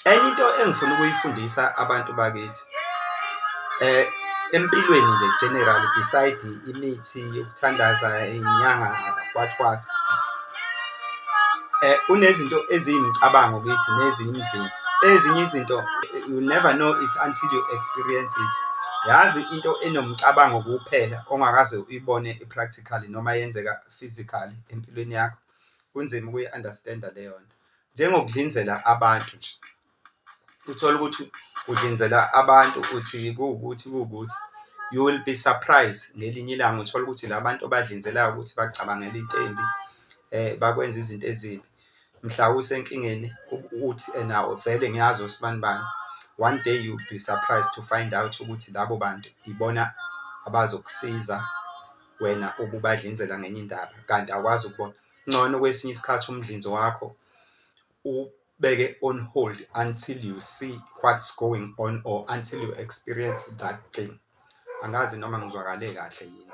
Enye into engifuna ukuyifundisa abantu bakithi empilweni nje general beside imithi yokuthandaza, iy'nyanga, what what, kunezinto eziyimicabango kithi neziyimdlinzo. Ezinye izinto you never know it until you experience it. Yazi into enomcabango kuphela ongakaze uyibone i-practically noma yenzeka physically empilweni yakho, kunzima ukuyi-understand-a leyo nto. Njengokudlinzela abantu nje, uthole ukuthi udlinzela abantu uthi kuwukuthi kuwukuthi, you will be surprised ngelinye ilanga uthole ukuthi la bantu obadlinzelayo ukuthi bakucabangela into embi, bakwenza izinto ezimbi. Mhla usenkingeni uthi ena vele ngiyazi usibanibani, one day you will be surprised to find out ukuthi labo bantu ibona abazokusiza wena ububadlinzela ngenye indaba kanti awukwazi ukubona. Kungcono kwesinye isikhathi umdlinzo wakho uwubeke on hold until you see what's going on or until you experience that thing. Angazi noma ngizwakale kahle yini.